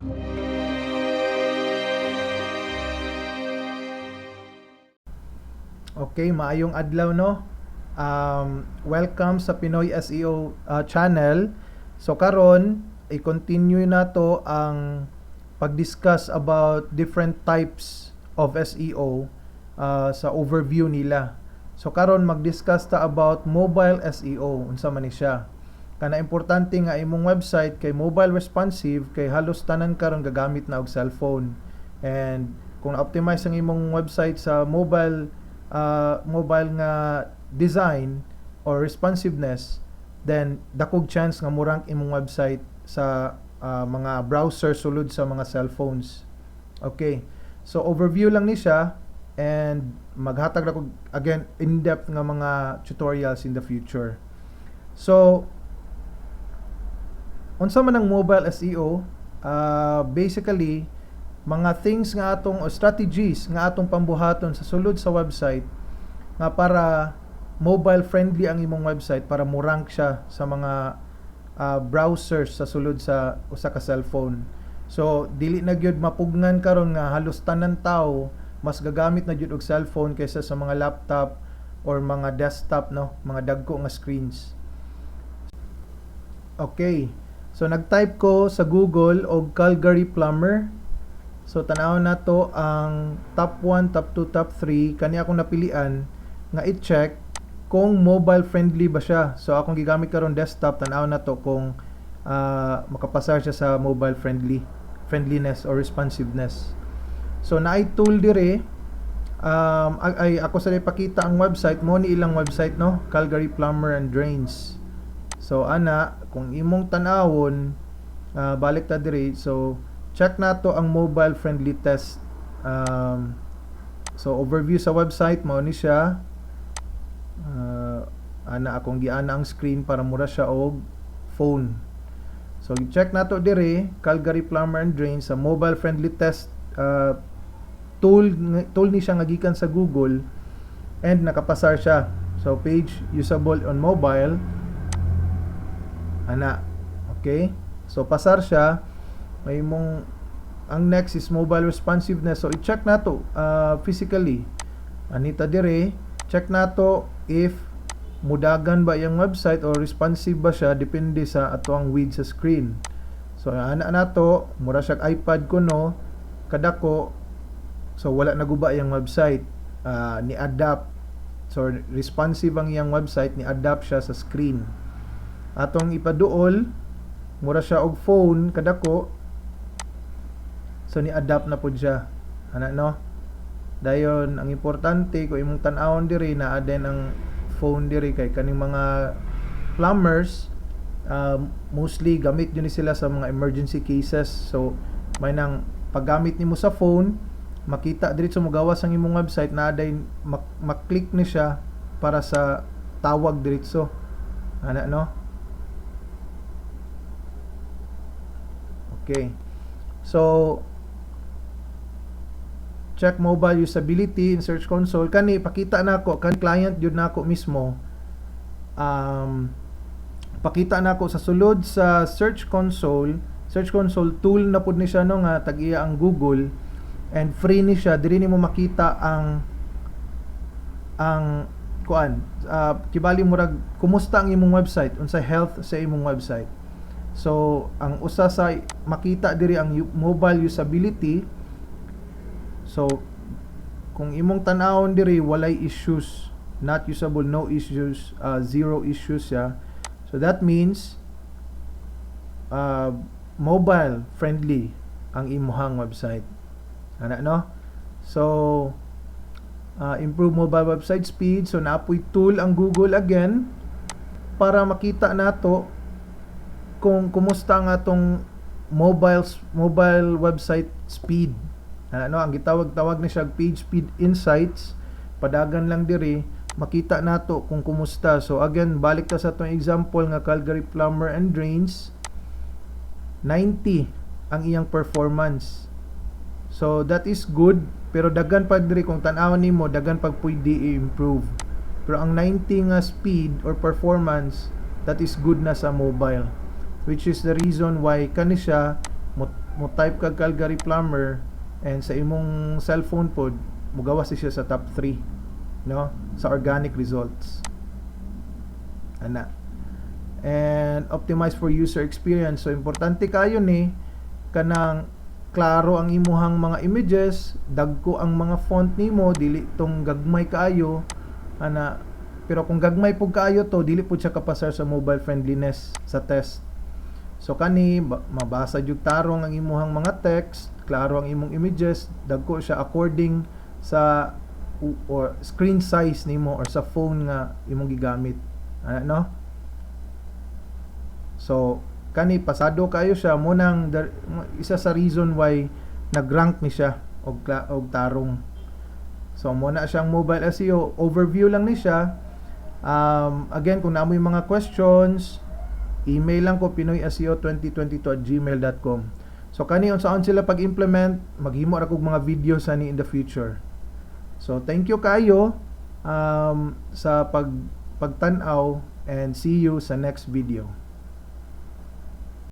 Okay, maayong adlaw, no. Welcome sa Pinoy SEO channel. So karon, i-continue nato ang pag-discuss about different types of SEO sa overview nila. So karon, mag-discuss ta about mobile SEO, unsa man ni siya. Kana importante nga imong website kay mobile responsive kay halos tanan karon gagamit na og cellphone. And kung na-optimize ang imong website sa mobile nga design or responsiveness, then dakog chance nga mo-rank imong website sa mga browser sulod sa mga cellphones. Okay. So overview lang ni siya and maghatag ra ko again in-depth nga mga tutorials in the future. So unsa man ang mobile SEO? Basically mga things nga atong o strategies nga atong pambuhaton sa sulod sa website nga para mobile friendly ang imong website, para mo-rank siya sa mga browsers sa sulod sa usa ka cellphone. So dili na gyud mapugnan karon nga halos tanan tao mas gagamit na gyud og cellphone kaysa sa mga laptop or mga desktop, no, mga dagko nga screens. Okay. So nag-type ko sa Google og Calgary Plumber. So tan-awon nato ang top 1, top 2, top 3. Kani akong napilian nga i-check kung mobile friendly ba siya. So akong gigamit karon desktop, tan-awon nato kung makapasar siya sa mobile friendliness or responsiveness. So naay tool dire, ay ako sa ipakita ang website mo ni ilang website, no, Calgary Plumber and Drains. So ana, kung imong tan-awon, balik ta dire. So check nato ang mobile friendly test. So overview sa website mo ni siya. Ana akong giana ang screen para mura siya og phone. So check nato dire Calgary Plumber and Drains sa mobile friendly test tool ni siya nga gikan sa Google and nakapasar siya. So page usable on mobile ana. Okay? So pasar siya. May mong ang next is mobile responsiveness. So i-check nato physically. Anita dire, check nato if mudagan ba yung website or responsive ba siya depende sa ato ang width sa screen. So ana nato, mura siya iPad kuno kadako, so wala naguba yung website, ni adapt. So responsive ang iyang website, ni adapt siya sa screen. Atong ipaduol, mura siya og phone kadako, so ni adapt na pud siya ana, no. Dayon ang importante kung imong tan-awon diri, naa din ang phone diri kay kaning mga plumbers, mostly gamit yun ni sila sa mga emergency cases. So may nang paggamit nimo sa phone, makita diretso mogawas ang imong website na day mak-click ni siya para sa tawag diretso ana, no. Okay, so check mobile usability in Search Console. Kani pakita nako kan client jud nako mismo, pakita nako sa sulod sa Search Console. Search Console tool na pud ni siya, no, nga tag-iya ang Google and free ni siya. Diri nimo makita ang kuan, kibali murag kumusta ang imong website, unsa health sa imong website. So ang usa sa makita diri ang mobile usability. So kung imong tan-awon diri, walay issues, not usable, no issues, zero issues siya. So that means mobile friendly ang imuhang website ana, no. So improve mobile website speed. So naapoy tool ang Google again para makita nato kung kumusta ang atong mobile website speed. Ano ang gitawag-tawag ni siya, page speed insights. Padagan lang diri, makita nato kung kumusta. So again, balik ta sa atong example nga Calgary Plumber and Drains, 90 ang iyang performance. So that is good, pero daghan pa diri, kung tan-awon nimo, daghan pag pwede i-improve. Pero ang 90 nga speed or performance, that is good na sa mobile, which is the reason why kani siya mo Mo type kag "Calgary plumber" and sa imong cellphone pod mugawas siya sa top 3, no, sa organic results ana. And optimize for user experience. So importante kayo ni kanang klaro ang imuhang mga images, dagko ang mga font nimo, dili tong gagmay kaayo ana. Pero kung gagmay pud kaayo to, dili pud siya kapasar sa mobile friendliness sa test. So kani mabasa jud tarong ang imuhang mga text, klaro ang imong images, dagko siya according sa or screen size nimo or sa phone nga imong gigamit ana, no? So kani pasado kayo siya mo nang isa sa reason why nag-rank ni siya og tarong. So mo na siyang mobile SEO overview lang ni siya. Again, kung naa moy mga questions, email lang ko, pinoyseo2022@gmail.com. So kani unsaon sila pag-implement, maghimo ra kog mga videos ani in the future. So thank you kayo sa pagtan-aw and see you sa next video.